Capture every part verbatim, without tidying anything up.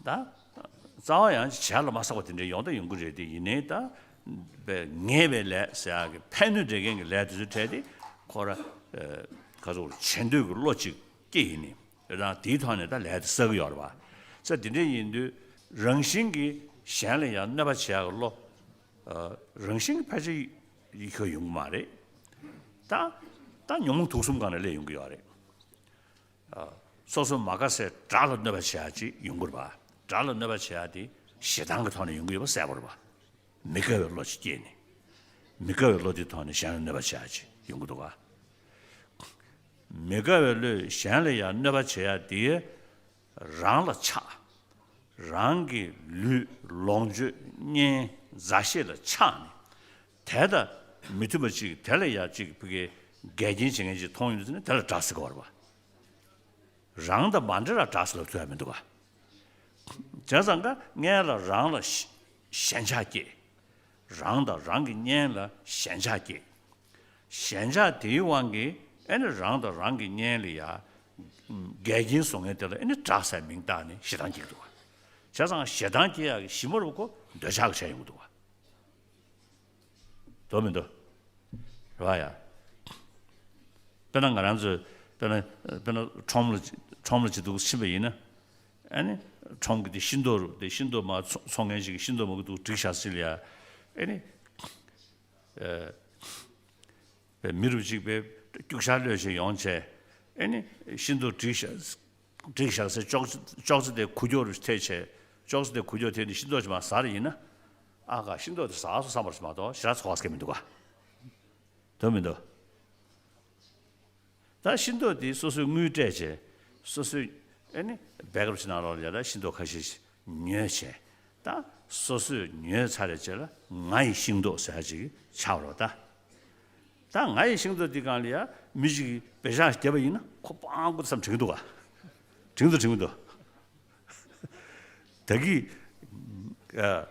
ད་རྩ་བ་ཡང་བྱས་ལ་མ་བསགས་པ་དེ་འདྲ་ཡོང་ད་ཡོང་གི་རེད་དེ། ཡིན་ནའི་ད་པའི་ངེས་པའི་ལས་ཟེར་ཡག་གི་ཕན་གནོད་འབྲེལ་མཁན་གྱི་ལས་དེ་ཚོའི་གྲས་དེ་ཁོ་ར་ག་ཚོད་བྱེད་འདོད་ཀྱི་བློ་གཅིག་སྐྱེ་ཡིན་ནི་རང་དེའི་ཐོག་ནས་ད་ལས་དེ་བསགས་ཀྱི་ཡོད་རེད་པ། ས་དེ་འདྲ་ཡིན་དུས་རང་བཞིན་གྱིས་གཞན་ལ་ཡང་གནོད་པ་བྱེད་ཡག་གི་བློ། རང་བཞིན་གྱིས་ཕལ་ཆེར་ཡོང་གི་མ་རེད། ད་ད་ཉོན་མོངས་དུག་གསུམ་སྒང་ནས་སླེབས་ཡོང་གི་ཡོད་རེད། སོ་སོ་མ་དགའ་སའི་དགྲ་ལ་གནོད་པ་བྱེད་ཡག་ཅིག་ཡོང་གི་རེད་པ། དགྲ་ལ་གནོད་པ་བྱེད་ཡག་དེ་ཞེ་སྡང་གི་ཐོག་ནས་ཡོང་གི་ཡོད་པ་གསལ་པོ་རེད་པ། མི་དགའ་བའི་བློ་ཅིག་སྐྱེས་ནས། མི་དགའ་བའི་བློ་དེའི་ཐོག་ནས་གཞན་ལ་གནོད་པ་བྱེད་ཡག་ཅིག་ཡོང་གི་འདུག་ག། མི་དགའ་བའི་བློས་གཞན་ལ་ཡང་གནོད་པ་བྱེད་ཡག་དེ་རང་ལ་ཆགས། རང་གི་ལུས་ལོངས་སྤྱོད་གཉེན་མཛའ་བཤེས་ལ་ཆགས་ནས། དེ་དང་མི་མཐུན་པ་ཅིག་དེ་ལ་ཡང་ཅིག་ཕ་གི་འགལ་རྐྱེན་བྱེད་མཁན་ཅིག་མཐོང་ཡོང་དུས་ནི་དེ་ལ་དགྲ་ཟེར་གི་ཡོད་རེད་པ། རང་དང་མ་འདྲེས་ལ་དགྲ་ཟེར་ལབ་ཐུབ་ཡ་མི་འདུག་ག། བྱས་ཙང་ཀ་སྔོན་ལ་རང་ལ་ཞེན་ཞེན་ཆགས་སྐྱེས། རང་དང་རང་གི་གཉེན་ལ་ཞེན་ཆགས་སྐྱེས། ཞེན་ཆགས་དེའི་དབང་གིས་ཨེ་ནི་རང་དང་རང་གི་གཉེན་ལ་ཡ་འགལ་རྐྱེན་བཟོ་མཁན་དེ་ལ་ཨེ་ནི་དགྲ་ཟེར་མིང་བཏགས་ནས་ཞེ་སྡང་སྐྱེ་གི་འདུག་ག། བྱས་ཙང་ཞེ་སྡང་སྐྱེ་ཡག་གི་གཞི་མ་རུ་ཁོ་འདོད་ཆགས་ཀྱི་བྱས་ཡོང་གི་འདུག་ག། འདུག་མི་འདུག་རེད་བ་ཡ། དཔེར་ན་ང་རང་ཚོས་དཔེར་ན་དཔེར་ན་ཁྲོམ་ལ་ཁྲོམ་ལ་ཅིག་འདུག་ཕྱིན་པ་ཡིན་ན། ཨ་ནི་ཁྲོམ་གྱི་དེ་ཤིང་ཏོག་རུ་དེ་ཤིང་ཏོག་མ་འཚོ་འཚོ་མཁན་ཞིག་གིས་ཤིང་ཏོག་མ་གི་འདུག་བསྒྲིགས་བཞག་ཟིན་ལ་ཡ། ཨ་ནི་པའི་མི་རུ་གཅིག་པའི་རྒྱུག་ཤར་གློད་བྱས་ཡོང་བྱས། ཨ་ནི་ཤིང་ཏོག་བསྒྲིགས་བཞག་བསྒྲིགས་བཞག་སའི་ཅོག་ཙེ་ཅོག་ཙེ་དེ་ཁུ་ཁྱོག་རུ་ཐེབས་བྱས། ཅོག་ཙེ་དེ་ཁུ་ཁྱོག་ཐེབས་ནས་ཤིང་ཏོག་ཅིག་མར་ཟ་རེ་ཡིན་ན། ཨ་ཁ་ཤིང་ཏོག་དེ་ཟ་སོང་བསམ་པ་རེད་མ་གཏོགས་ཞེ་དྲག་ཚོར་བ་སྐྱེ་མི་འདུག་ག། འདུག་མི་འདུག་ད་ཤིང་ཏོག་དེ་སོ་སོའི་དངུལ་སྤྲད་བྱས། སོ་སོའི་ཨ་ནི་བེག་རུ་ཕྱི་ནང་ལོགས་ལ་ཡ་ད་ཤིང་ཏོག་ཁ་ཤས་ཤིག་ཉོས་བྱས། ད་སོ་སོས་ཉོས་ཚར་རེ་བྱས་ལ་ང་ཡི་ཤིང་ཏོག་ཟེར་ཡ་ཅིག་ཆགས་རོགས་ད། ད་ང་ཡི་ཤིང་ཏོག་འདི་སྒང་ལ་ཡ་མི་ཞིག་གིས་བེ་ཤག་བརྒྱབ་པ་ཡིན་ན་ཁོ་སྤང་དགོས་བསམ་དྲན་གྱི་འདུག་ག། དྲན་གྱི་འདུག་དྲན་གྱི་འདུག་ད་གི་ཨ།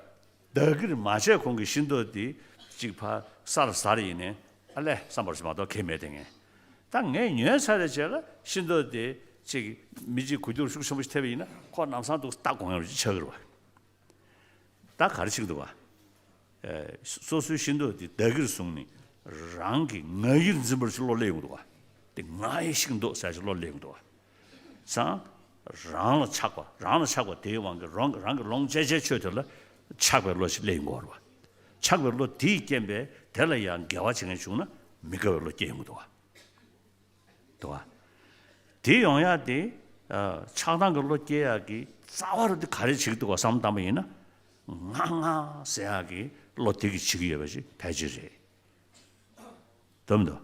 བདག་གིར་མ་བྱས་གོང་གི་ཤིང་ཏོག་འདི་གཅིག་ཕར་ས་ལ་ཟ་རེ་ཡིན་ནའི་ཨ་ལས་བསམ་པ་ཞིག་མ་གཏོགས་གལ་མེད་དེ་ངས། ད་ངས་ཉོས་ཚར་རེ་བྱས་ལ་ཤིང་ཏོག་དེ་གཅིག་མི་གཅིག་གུ་རྒྱུར་ཤུགས་ཆེན་པོ་ཞིག་ཐེབས་པ་ཡིན་ན་ཁོ་ལམ་སང་འདུག་སྟག་དགོངས་ཡག་རུ་ཆགས་ཀྱི་རེད་བ། ད་ག་རེ་བྱེད་ཀྱི་འདུག་བ། ཨེ། སོ་སོའི་ཤིང་ཏོག་དེ་བདག་གིར་བཟུང་ནས་རང་གི་ང་ཡིར་འཛིན་པར་ཞིག་བློ་སླེབས་ཡོང་གི་འདུག་བ། དེ་ང་ཡི་ཤིང་ཏོག་ཟེར་ཞིག་བློ་སླེབས་ཡོང་གི་འདུག་བ། ཙང་། རང་ལ་ཆགས་པ་རང་ལ་ཆགས་པ་དེའི་དབང་གིས་རང་རང་གི་ལོངས་སྤྱད་བྱའི་ཆོས་དེ་ལ་ཆགས་པའི་བློ་ཞིག་སླེབས་ཡོང་གི་ཡོད་རེད་བ། ཆགས་པའི་བློ་དེའི་རྐྱེན་པས་དེ་ལ་ཡང་འགལ་བ་བྱེད་མཁན་བྱུང་ན་མི་དགའ་བའི་བློ་སྐྱེ་ཡོང་གི་འདུག་བ། འདུག་བ། དེ་ཡོང་ཡག་དེ། ཨ། ཆགས་སྡང་གི་བློ་སྐྱེ་ཡག་གི་རྩ་བ་རུ་དེ་ག་རེ་བྱེད་ཀྱི་འདུག་བ་བསམ་བློ་བཏང་པ་ཡིན་ན། ང་ང་ཟེར་ཡག་གི་བློ་དེ་གིས་བྱེད་ཀྱི་ཡོད་པ་ཞིག་ཕལ་ཆེར་རེད། འདུག་མི་འདུག་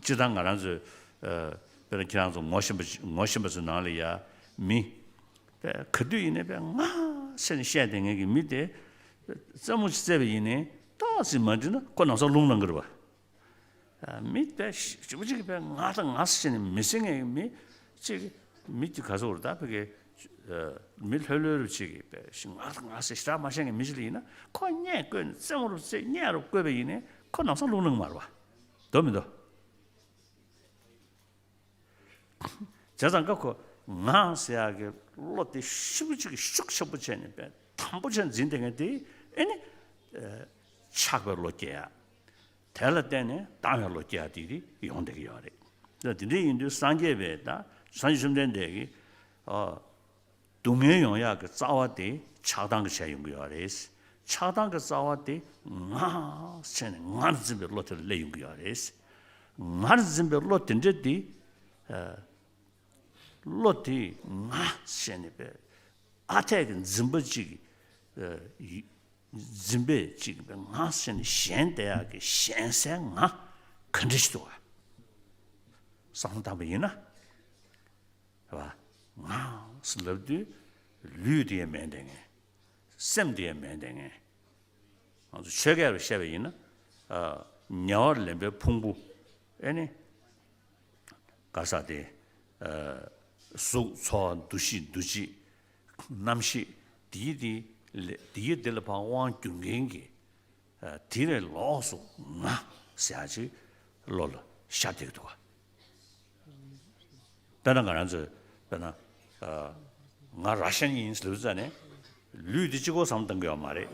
སྤྱིར་བཏང་ང་རང་ཚོས། ཨ། དཔེར་ན་ཁྱེད་རང་ཚོ་ངོ་ཤེས་པ་ངོ་ཤེས་པ་ཚོའི་ནང་ལ་ཡ་མི། དཔེ་ག་དུས་ཡིན་ནའི་དཔེ་ང་ཟེར་ནས་བཤད་བསྡད་མཁན་གྱི་མི་དེ། རྩེད་མོ་ཅིག་རྩེས་པ་ཡིན་ནའི་ཏོག་ཙམ་མ་འགྲིག་ན་ཁོ་ནམ་སང་རླུང་ལངས་ཀྱི་རེད་བ། མི་དཔེ་ཞེ་པོ་ཅིག་དཔེ་ང་དང་ང་ཟེར་ནས་མི་ཟེར་མཁན་གྱི་མི་གཅིག་མི་དེ་ག་ཚོད་རེད་ད་ཕ་གི། མི་ལྷོད་ལྷོད་རུ་ཅིག་གིས་དཔེ་ང་དང་ང་ཟེར་ཞེ་དྲག་མ་བཤད་མཁན་མི་ཞིག་ལ་ཡིན་ན་ཁོ་བརྙས་བཀོད་ནས་རྩེད་མོ་རུ་རྩེ་བརྙས་རུ་བཀོད་པ་ཡིན་ནའི་ཁོ་ནམ་སང་རླུང་ལངས་མ་རེད་བ། འདུག་མི་འདུག་བྱས་ཙང་ཀ་ཁོ་ང་ཟེར་ཡག་གི་བློ་དེ་ཤུགས་གཅིག་གིས་ཤུགས་ཆེན་པོ་བྱས་ནས་དཔེ་དམ་པོ་བྱས་འཛིན་བསྡད་མཁན་དེ་ཨེ་ནི། ཨ། ཆགས་པའི་བློ་སྐྱེ་ཡག་དེ་ལ་བརྟེན་ནས་སྡང་བའི་བློ་སྐྱེ་ཡག་དེ་དེ་ཡོང་བསྡད་ཀྱི་ཡོད་རེད། ད་དེ་འདྲ་ཡིན་དུས་སངས་རྒྱས་པས་ད་སངས་རྒྱས་བཅོམ་ལྡན་འདས་ཀྱིས། ཨ། སྡུག་བསྔལ་ཡོང་ཡག་གི་རྩ་བ་དེ་ཆགས་སྡང་གིས་བྱས་ཡོང་གི་ཡོད་རེད། ཆགས་སྡང་གི་རྩ་བ་དེ་ང་ཟེར་ནས་ངར་འཛིན་པའི་བློ་དེ་ལ་སླེབས་ཡོང་གི་ཡོད་རེད། ངར་འཛིན་པའི་བློ་དེ་འདྲ་དེ། ཨ། བློ་དེ་ང་ཟེར་ནས་པའི་ཨ་འཐས་ཀྱི་འཛིན་པ་གཅིག་ཨ། ཡི་འཛིན་པས་གཅིག་པའི་ང་ཟེར་ནས་ཞེན་བསྡད་ཡག་གི་ཞེན་སའི་ང་ག་འདྲ་ཞིག་འདུག་བ། བསམ་བློ་བཏང་པ་ཡིན་ན། རེད་བ། ང་ཟེར་ལབ་དུས་ལུས་དེ་ཡང་མེད་བསྡད་མཁན། སེམས་དེ་ཡང་མེད་བསྡད་མཁན། ང་ཚོ་ཆོས་སྐད་རུ་བཤད་པ་ཡིན་ན། ཨ། ཉེ་བར་ལེན་པའི་ཕུང་པོ། ཨེ་ནི། ག་ས་དེ། ཨ། གཟུགས་ཚོར་བ་འདུ་ཤེས་འདུ་བྱེད། རྣམ་ཤེས་དེ་ཡི་དེ་ལས་དེ་ཡི་དེ་ལ་ཕར་དབང་བསྒྱུར་མཁན་གྱི། ཨ། དེ་ལས་ལོགས་སུ་ང་ཟེར་ཡག་ཅིག་བློ་ལ་ཤར་བསྡད་ཀྱི་འདུག་བ། དཔེར་ན་ང་རང་ཚོས་དཔེར་ན། ཨ། ང་ར་ཤན་ཡིན་ཟེར་ལབ་ཙ་ནས། ལུས་འདི་གཅིག་པོ་བསམ་བཏང་གི་ཡོད་མ་རེད།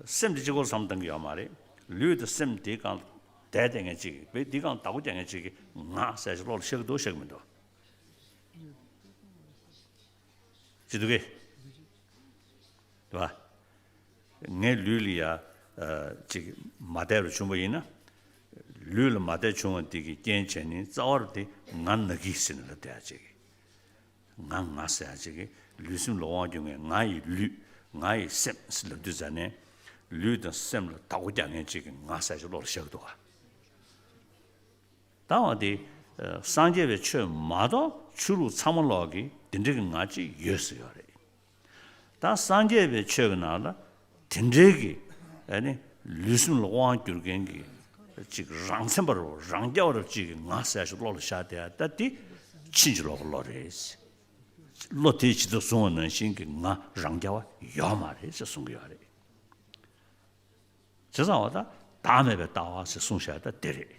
སེམས་འདི་གཅིག་པོ་བསམ་བཏང་གི་ཡོད་མ་རེད། ལུས་དང་སེམས་འདི་གང་བསྡད་བསྡད་མཁན་གཅིག་གིས་བས་འདི་གང་བདག་པོ་རྒྱག་མཁན་གཅིག་གིས་ང་ཟེར་ཞིག་བློ་ལ་ཤར་གི་འདུག་ཤར་གི་མི་འདུག་ཅི་འདུག་གས། རེད་བ། ངའི་ལུས་ལ་ཡ། ཨ། ཅིག་མ་བསྡད་པར་བྱུང་བ་ཡིན་ན། ལུས་ལ་མ་བསྡད་བྱུང་བ་འདི་གི་རྐྱེན་བྱས་ནས་རྩ་བར་དེ་ང་ན་གི་ཟེར་ནས་ལབ་བསྡད་ཡ་ཅིག་ང་ང་ཟེར་ཡ་ཅིག་གིས་ལུས་སེམས་ལ་དབང་སྒྱུར་མཁན་ང་ཡི་ལུས། ང་ཡི་སེམས་ཟེར་ལབ་དུས་ཙ་ནས། ལུས་དང་སེམས་ལ་བདག་པོ་རྒྱག་མཁན་ཅིག་གིས་ང་ཟེར་ཡ་ཅིག་བློ་ལ་ཤར་གི་འདུག་ག་ད་བ་དེ། ཨ། སངས་རྒྱས་པའི་ཆོས་མ་གཏོགས་ཆོས་ལུགས་ཚང་མ་ལོག་གི་དེ་འདྲ་གི་ང་ཅིག་ཡོད་ཟེར་ཡོད་རེད། ད་སངས་རྒྱས་པའི་ཆོས་ཀྱི་ནང་ལ་དེ་འདྲའི་གི། ཨ་ནི་ལུས་སེམས་ལ་དབང་སྒྱུར་མཁན་གྱི་ཅིག་རང་མཚན་པ་རུ་རང་རྐྱ་བ་རུ་ཅིག་གི་ང་ཟེར་ཞིག་བློ་ལ་ཤར་བསྡད་ཡ། ད་དེ་ཕྱིན་ཅི་ལོག་གི་བློ་རེད། བློ་དེ་ཇི་ལྟར་བཟུང་བ་ནང་བཞིན་གྱི་ང་རང་རྐྱ་བ་ཡོད་མ་རེད་ཟེར་གསུང་གི་ཡོད་རེད། བྱས་ཙང་བ་ད་བདག་མེད་པའི་ལྟ་བ་ཟེར་གསུངས་བཞག་ད་དེ་རེད།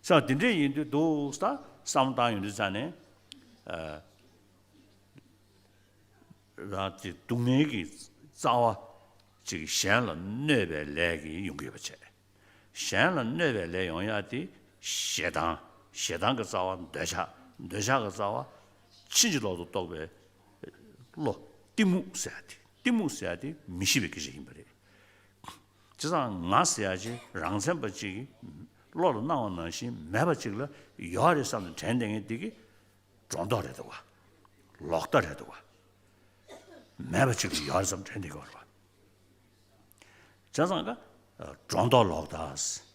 ས་དེ་འདྲས་ཡིན་དུས་འདུག་ས་བསམ་བློ་བཏང་ཡོང་དུས་ཙ་ནས། ཨ། རང་གི་སྡུག་བསྔལ་གྱི་རྩ་བ་ཅིག་གཞན་ལ་གནོད་པའི་ལས་ཀྱིས་ཡོང་གི་ཡོད་པ་བྱས། གཞན་ལ་གནོད་པའི་ལས་ཡོང་ཡ་དེ་ཞེ་སྡང་། ཞེ་སྡང་གི་རྩ་བ་འདོད་ཆགས། འདོད་ཆགས་ཀྱི་རྩ་བ་ཕྱིན་ཅི་ལོག་ཏུ་རྟོགས་པའི་བློ། གཏི་མུག་ཟེར་ཡ་དེ། གཏི་མུག་ཟེར་ཡ་དེ་མི་ཤེས་པའི་སྐད་ཆ་ཡིན་པ་རེད། བྱས་ཙང་ང་ཟེར་ཡ་ཅིག་རང་མཚན་པ་ཅིག་གིས་བློ་ལ་སྣང་བ་ནང་བཞིན་མེད་པ་ཅིག་ལ་ཡོད་རེད་བསམ་ནས་དྲན་བསྡད་མཁན་དེ་གི་སྒྲོ་འདོགས་རེད་འདུག་ག་ལོག་ལྟ་རེད་འདུག་ག་མེད་པ་ཅིག་ལ་ཡོད་རེད་བསམ་དྲན་བསྡད་ཀྱི་ཡོད་རེད་བ། བྱས་ཙང་ཀ་སྒྲོ་འདོགས་ལོག་ལྟ།